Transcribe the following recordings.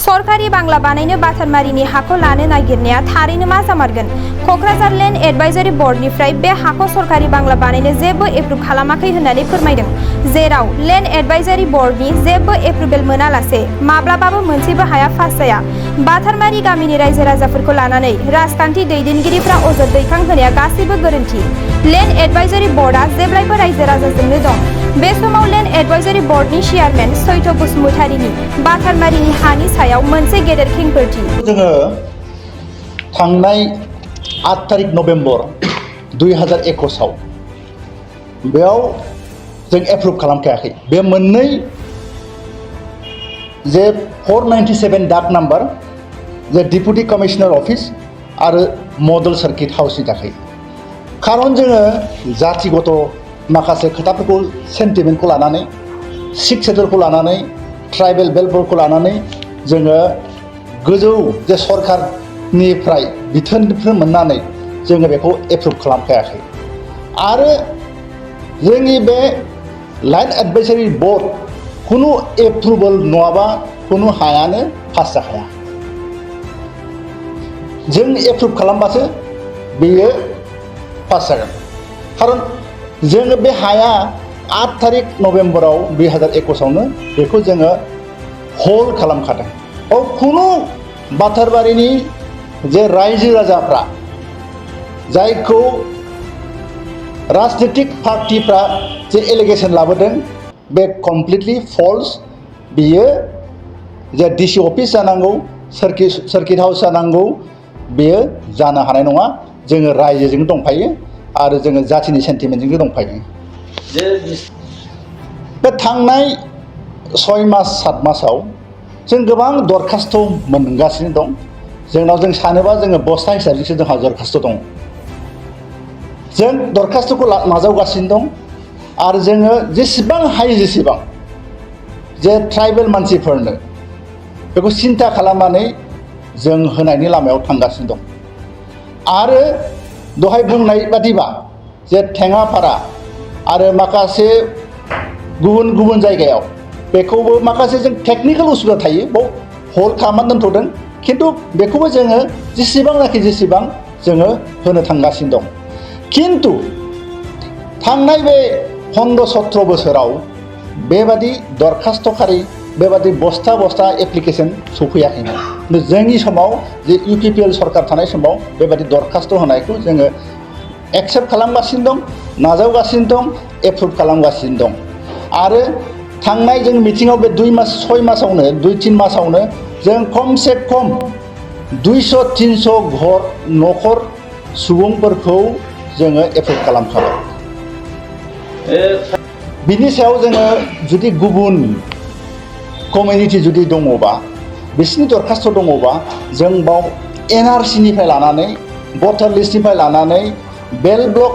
सरकारि बांला बानायनो बाथारमारिनि हाखौ लानो नागिरनाया थारैनो मा जामारगोन? कक्राझार लेन्ड एडभाइजरी बर्डनिफ्राय बे हाखौ सरकारि बांला बानायनो जेबो एप्रुभ खालामाखै होननानै फोरमायदों, जेराव लेन्ड एडभाइजरी बर्डनि जेबो एप्रुभेल मोनालासे माब्लाबाबो मोनसेबो हाया पास जाया। बाथारमारि गामिनि रायजो राजाफोरखौ लानानै राजखान्थि दैदेनगिरिफ्रा अजद दैखांहोनाया गासैबो गोरोन्थि। लेन्ड एडभाइजरी बर्डआ जेब्लायबो रायजो राजाजोंनो दं। बे समाव लेन्ड एडभाइजरी बर्डनि चेयारमेन सैथ बसुमतारीनि बाथारमारिनि हानि सायाव मोनसे गेदेर खेंफोरथि। जोङो थांनाय 8 तारिख नभेम्बर 2021 आव बेयाव जों एप्रुभ खालामखायाखै। बे मोननै जे 497 डाक नाम्बार जे डिपुटि कमिशनार अफिस आरो मडेल सार्किट हाउसनि थाखाय। खारन जोङो जातिगत माखासे खोथाफोरखौ सेन्टिमेन्टखौ लानानै, सिक्स सेडुलखौ लानानै, ट्राइबेल बेल्टफोरखौ लानानै जोङो गोजौ जे सरकारनिफ्राय बिथोनफोर मोननानै जोङो बेखौ एप्रुभ खालामखायाखै। आरो जोंनि बे लेन्ड एडभाइजरी बर्ड खुनु एप्रुभेल नङाबा खुनु हायानो पास जाखाया। जों एप्रुभ खालामबासो बेयो पास जागोन। खारन जोङो बे हाया 8 तारिख नभेम्बराव 2021 आवनो बेखौ जोङो हल्ड खालामखादों। खुनु बाथारबारिनि जे रायजो राजाफ्रा जायखौ राजनीतिक पार्टिफ्रा जे एलिगेसन लाबोदों बे कमप्लिटलि फल्स। बियो जे डिसि अफिस जानांगौ, सार्किट हाउस जानांगौ, बेयो जानो हानाय नङा। जोङो रायजोजों दंफायो आरो जोङो जातिनि सेन्टिमेन्टजोंबो दंफायो। बे थांनाय 6 मास 7 मासाव जों गोबां दरखास्त मोनगासिनो दं। जों सानोबा जोङो बस्था हिसाबैसो जोंहा दरखास्त दं। जों दरखास्तखौ नाजावगासिनो दं आरो जोङो जेसेबां हायो जेसेबां जे ट्राइबेल मानसिफोरनो बेखौ सिन्था खालामनानै जों होनायनि लामायाव थांगासिनो दं। आरो दहाय बुंनाय बादिबा जे टेङापारा आरो माखासे गुबुन गुबुन जायगायाव बेखौबो माखासे जों टेकनिकेल उसुबिदा थायो, बाव हल्ड खालामनानै दोनथ'दों। खिन्थु बेखौबो जोङो जेसेबां जोङो होनो थांगासिनो दं। खिन्थु थांनाय बे 15-17 बोसोराव बेबादि दरखास्तखारि बेबादि बस्था एप्लिकेसन सफैयाखैमोन। जोंनि समाव जे UPPL सरकार थानाय समाव बेबादि दरखास्त होनायखौ जोङो एक्सेप्ट खालामगासिनो दं, नाजावगासिनो दं, एप्रुभ खालामगासिनो दं। आरो थांनाय जों मिटिङाव बे 2-6 मासावनो 2-3 मासावनो जों खमसे खम 200-300 न'खर सुबुंफोरखौ जोङो एप्रुभ खालामखाबाय। बिनि सायाव जोङो जुदि गुबुन कमिउनिटि जुदि दङबा, बिसिनि दरखास्त दङबा, जों बाव NRC निफ्राय लानानै, भटार लिस्टनिफ्राय लानानै, बेल ब्लक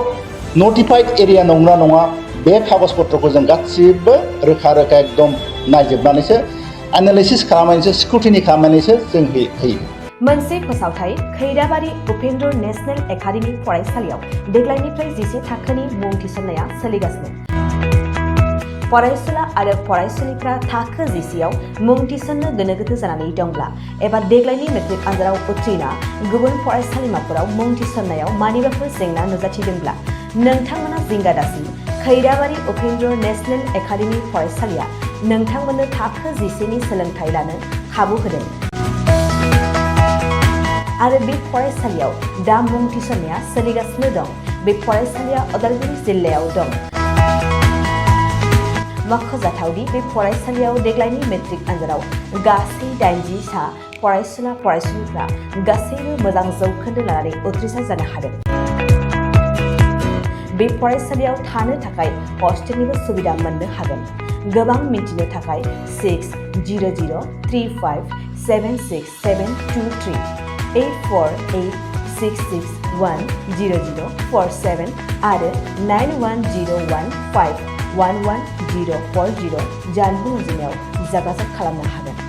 नटिफाइड एरिया नंगौना नङा बे कागजपत्रखौ जों गासिबो रोखा एकदम नायजोबनानैसो, एनालिसिस खालामनानैसो, स्क्रुटिनि खालामनानैसो जों होयो। मोनसे फोसावथाय खैराबारि उपेन्द्र नेशनेल एकाडेमि फरायसालियाव देग्लायनिफ्राय 10 थाखोनि मुं थिसननाया सोलिगासिनो। फरायसुला आरो फरायसुलिफ्रा थाखो 10 आव मुं थिसननो गोनो गोथो जानानै दंब्ला एबा देग्लायनि मेट्रिक आनजादाव उथ्रिना गुबुन फरायसालिमाफोराव मुं थिसननायाव मानिबाफोर जेंना नुजाथिदोंब्ला नोंथांमोना जिंगा दासि। खैराबारि उपेन्द्र नेशनेल एकाडेमि फरायसालिया नोंथांमोननो थाखो 10 नि सोलोंथाइ लानो खाबु होदों। आरो बे फरायसालियाव दा मुं थिसननाया सोलिगासिनो दं। बे फरायसालिया उदालगुरि जिल्लायाव दं। मख'जाथावदि बे फरायसालियाव देग्लायनि मेट्रिक आनजादाव गासै 80 सा फरायसुलिफ्रा गासैबो मोजां जौखोन्दो लानानै उथ्रिसार जानो हादों। बे फरायसालियाव थानो थाखाय हस्टेलनिबो सुबिदा मोननो हागोन। गोबां मिन्थिनो थाखाय 6003576723 8486610047 आरो 9101511040 जानबुं अनजिमायाव जगाजग खालामनो हागोन।